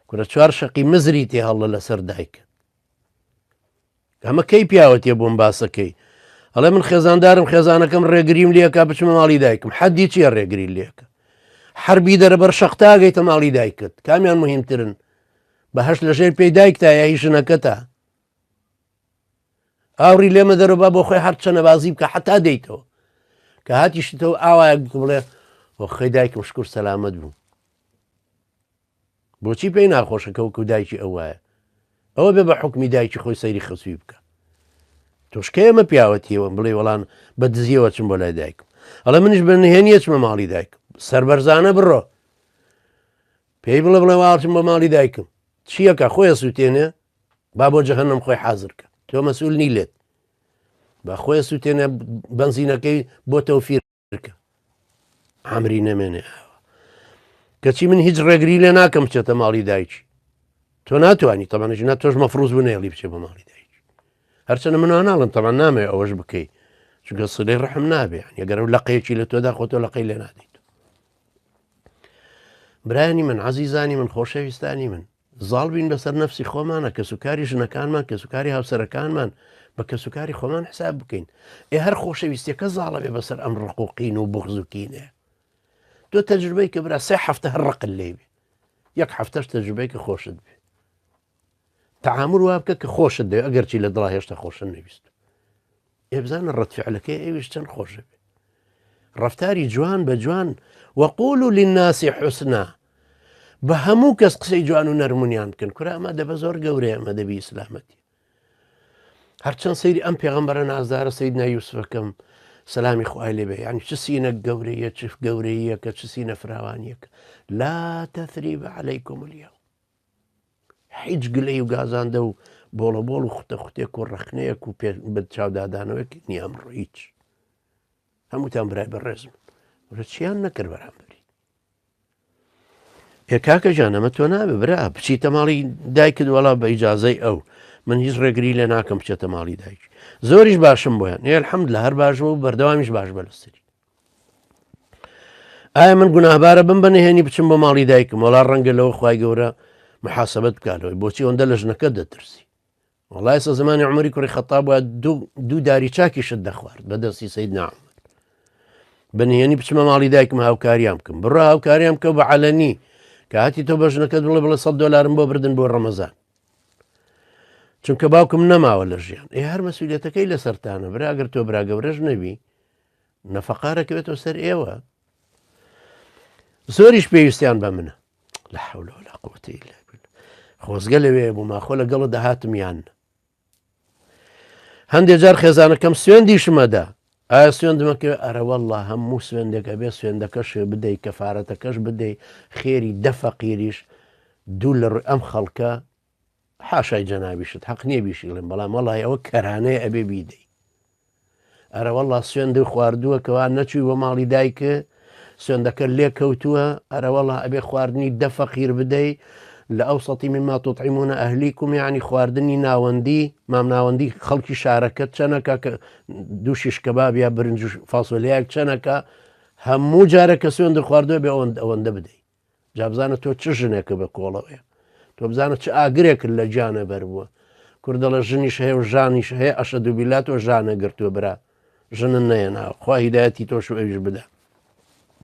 کورە چوار شەقی مزری تێ هەڵە لەسەر دایکت. ئەمە کەی پیاوەتیە بۆم باسەکەی ئەڵێ من خێزاندارم خێزانەکەم ڕێگریم لەکە بچمە ماڵی دایکم حەدی چییە ڕێگری لەکە حربی دەرەبەر شەقتاگەیتە ماڵی دایکت کامیان مهمترن بەهشت لەژێر پێی دایکتا یا هی ژنەکەتە ئاوڕی لێمە دەرەوە با بۆ خۆی هەر چەنەبازی بکە حتا دەیتەوە کە هاتیشتەوە ئاوایەک بڵێ وەخی دایکم شکر سەلامەت بوو بۆچی پێی ناخۆشە کە وەکو دایکی ئەو وایە ئەوە بێ بە حکمی دایکی خۆی سەیری خەسوی بکە تۆش کە ئێمە پیاوەتیەوە بڵێ وەڵان بە دزیەوە چم بۆ لای دایکم ئەڵێ منیش بە نهێنیە چمە ماڵی دایکم سەربەرزانە بڕۆ پێی بڵێ بڵێ واڵچم بۆ ماڵی دایکم چیەکە خۆی سووتێنێ با بۆ جەهەنم خۆی حازر کە تۆ مەسئول نی لێت با خۆی سووتێنێ بەنزینەکەی بۆ تەوفیر کە عمری نەمێنێ ئاوا کەچی من هیچ ڕێگری لێ ناکەم بچێتە ماڵی دایکی تۆ ناتوانانی تەمانەژ نە تۆش مەفروز بنێڵی بچێ بە ماڵی دایکی هەرچەنە من ناڵم تەمان نامێ ئەوەش بکەی چونکە سلەی ڕحم نابێ یەگەر و لەقەیەکی لە تۆدا خۆ تۆ لەقەی لێ نادەیت برایانی من عزیزانی من خۆشەویستانی من زاڵ بین بەسەر نەفسی خۆمانە کەسوکاری ژنەکانمان کەسوکاری هاوسەرەکانمان بە کەسوکاری خۆمان حساب بکەین ئێ هەر خۆشەویستیەکە زاڵە بێ بەسەر ئەم ڕق و قین و بغز و کینەیە تۆ تەجروبەی کە برا سێ هەفتە هەر ڕقت لێ بێ یەک هەفتەش تەجروبەی کە خۆشت بێ تعامل وا بکە کە خۆشت دەوێ ئەگەرچی لە دڵا هێشتا خۆشت نەویست ئێ بزانە ڕەد فعلەکەی ئەویش چەند خۆشە بێ ڕەفتاری جوان بە جوان وەقول و للناس حسنا بە هەموو کەس قسەی جوان و نەرمونیان بکەن کورە ئەمە دەبە زۆر گەورەیە ئەمە دەبی ئیسلامەتی هەرچەند سەیری ئەم پێغەمبەرە نازدارە سیدنا یوسفەکەم سەلامی خوای لێبێ یعنی چ سینە گەورەیە چ گەورەیەکە چ سینە فراوانیەکە لا تثریب علیکم اليوم هیچ گلەی و گازاندە و بۆڵە بۆڵ و خوتە خوتێک و ڕەخنەیەک و پێ بە چاودادانەوەک نییە ئەمڕۆ هیچ هەمووتان برای بەڕێزم ورە چیان نەکرد بەرامبەری ئێ کاکە ژان ئەمە تۆ نابێ برا بچیتە ماڵی دایکت وەڵا بە ئیجازەی ئەو من هیچ ڕێگری لێ ناکەم بچێتە ماڵی دایک زۆریش باشم بۆیان ئێ الحمد لە هەر باش و بەردەوامیش باش بە لەسەری ئایا من گوناهبارە بم بە نهێنی بچم بۆ ماڵی دایکم وەڵا ڕەنگە لەوە خوای گەورە محاسبەت بکاتەوەی بۆچی ئەوەندە لە ژنەکە دەترسی وەڵای سە زمانی عمری کوڕی خەتاب وە دوو داری چاکیشت دەخوارد بە دەستی سەیدنا عمر بە نهێنی بچمە ماڵی دایکم هاوکاریان بکەم بڕە هاوکاریان بکە بە عەلەنی کە هاتی تۆ بە ژنەکەت بڵێ بڵێ 100 دلارم بۆ بردن بۆ ڕەمەزان چونکە باوکم نەماوە لە ژیان ئێ هەر مەسوولێتەکەی لەسەرتانە برا ئەگەر تۆ برا گەورەش نەبی نەفەقە دەکەوێتەوە سەر ئێوە زۆریش پێویستیان بە منە لە حول ولا قوة إلا بالله خۆزگە لەوێ بوو ماخۆ لەگەڵ دەهاتم یان هەندێک جار خێزانەکەم سوێندیشمەدا ئایا سوێندمەکە ئەرەوەله هەموو سوێندێک ئەبێ سوێندەکەش بدەی کەفاەتەکەش بدەی خێری دە فەقیریش دوو لە ڕووی ئەم خەڵکە حاشای جەنابیشت حەق نییە بیشیڵێم بەڵام وەڵی ئەوە کەرانەیە ئەبێ بیدەی ئەرەوەڵا سوێندت خواردووە کەوا نەچووی بۆ ماڵی دایکت سوێندەکە لێ کەوتووە ئەرەوەڵا ئەبێ خواردنی دە فەقیر بدەی لە ئەوسەتی مما تطعمون ئەهلیکم یعنی خواردنی ناوەندی مامناوەندی خەڵکی شارەکەت چەنەکە کە دوو شیش کەباب یا برنج و فاسۆلیایەک چەنەکە هەموو جارە کە سوێندت خواردووە بێ ئەوەندە ئەوەندە بدەی جا بزانە تۆ چ ژنێکە بە کۆڵەوەیە تۆ بزانە چ ئاگرێکت لە گیانە بەربووە کورد دەڵێ ژنیش هەیە و ژانیش هەیە ئەشەدو بیلا تۆ ژانە گرتووە برا ژنن نەیەناوە خوا هیدایەتی تۆش و ئەویش بدا.